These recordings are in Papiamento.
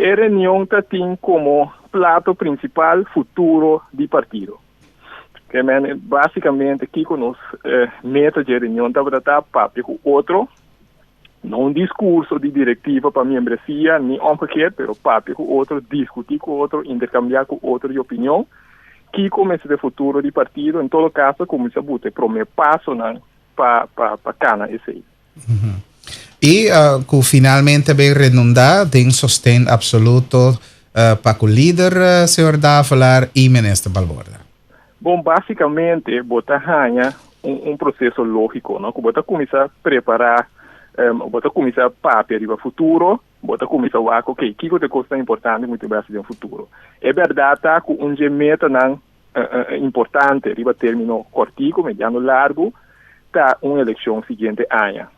E reunion tatin komo plato prinsipal futuro di partido. Ke men básikamente kiko nos meta dje reunion tabata ta papia ku otro, no un diskurso di direktiva pa miembresia ni omgekeerd, pero papia ku otro, diskutí ku otro, interkambiá ku otro di opinion kiko mester ta e futuro di partido, en todo kaso kuminsá buta e promé pasonan pa pa pa kana esei. I ku finalmente a bin redundá den sosten absoluto pa ku lider señor Davelaar i minister Balborda. Bon, básikamente bo ta haña un un proseso lógiko, no? Ku bo ta kuminsá prepará, bo ta kuminsá papia riba futuro, bo ta kuminsá wak, okey, kiko ta e kosnan importante ku mi tin bai hasi den futuro. E bèrdat ta ku un dje metanan importante riba término kòrtiku, mediano, largu ta un elekshon siguiente aña.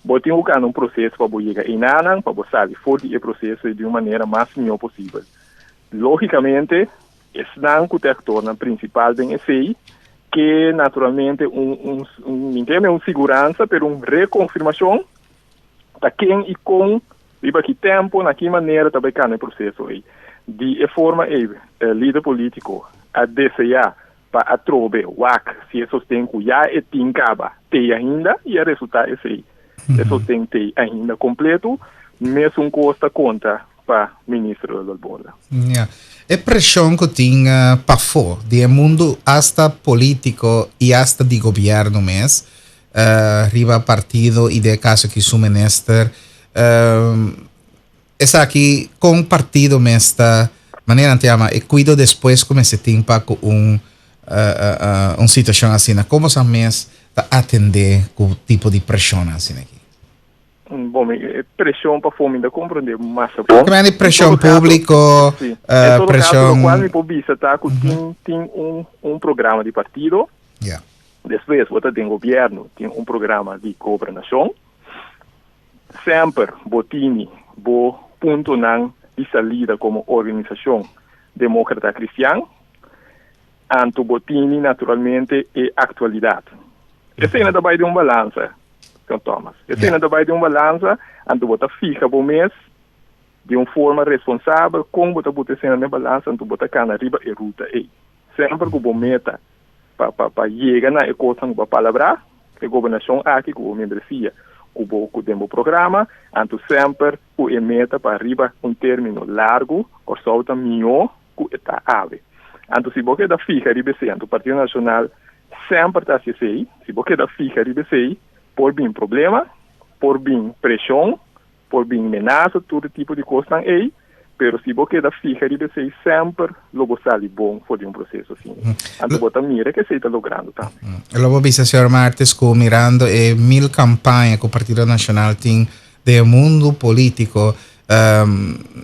Bo tin ku kanda un proseso pa bo yega einanan, pa bo sali for di e proseso ei di un manera mas mihó posibel. Lógikamente, esnan ku ta e aktornan prinsipal den esei ke naturalmente un un un mi ntende un siguransa pero un rekonfirmashon ta ken i kon Riba ki tempu, na ki manera ta bai kanda e proseso ei? Di e forma ei e lider polítiko a deseá pa atrobe wak si e sosten ku ya e tin kaba t'ei ainda i a resultá esei. E sosten t'ei ainda kompletu. Mesun kos ta konta pa Minister Balborda. Ya. E preshon ku tin pafó di e mundu asta polítiko i asta di gobièrnu mes riba partido y den e caso aki su minister. Esaki con partido mes ta manera nan ta yama e cuido despues cu mester tin pa cu un un situacion asina. Como sa mes ta atende cu tipo di presionnan asina aki? Bon, e presion pafó mi ta comprende masha bon. Kimen di presion publico, presion. En todo caso locual mi por bisa ta cu tin tin un un programa di partido. Yeah. Despues bo ta den gobierno tin un programa di gobernacion. Semper bo tini bo puntonan di salida como organisacion Democrata Cristian. Anto bo tini naturalmente e actualidad. Esey nan ta bay den un balansa, señor Thomas. Esey nan ta bay den un balansa, anto bo ta fiha bo mes di un forma responsabel con bo ta buta esey nan den balansa, anto bo ta cana riba e ruta ey. Semper cu bo meta pa pa pa yega na e kosnan ku bo a palabrá, e gobernashon aki ku bo membresia ku bo ku den bo programa, anto semper ku e meta pa riba un término largu Kòrsou ta mihó ku e ta awe. Anto si bo keda fiha riba esei, anto Partido Nashonal semper ta hasi esei, si bo keda fiha riba esei por bin problema, por bin preshon, Por bin menasa tur tipo di kosnan ei, pero si bo keda fiha riba esei semper lo bo sali bon for di un proseso asina. Anto bo ta mira ku esei ta logrando tambe. Lo bo bisa señor Martes ku mirando e mil kampaña ku Partido Nashonal tin den e mundu polítiko,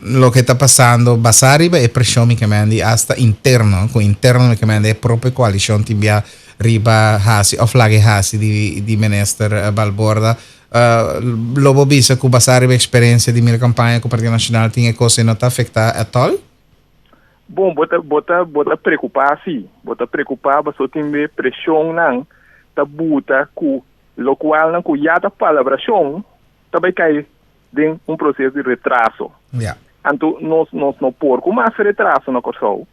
loke ta pasando basá riba e preshon mi ke mende asta interno, ku interno mi ke mende e propio koalishon tin bia riba hasi òf laga e hasi di minister Balborda, Lo bo bisa ku basá riba eksperensia di mil kampaña ku Partido Nashonal tin e kos ei no ta afektá atòl? Bon, bo ta bo ta bo ta preokupá sí. Bo ta preokupá pasobra tin be preshonnan ta buta ku lokualnan ku ya ta palabrashon ta bai kai den un proseso di retraso. Ya. Anto nos nos no por ku mas retraso na Kòrsou.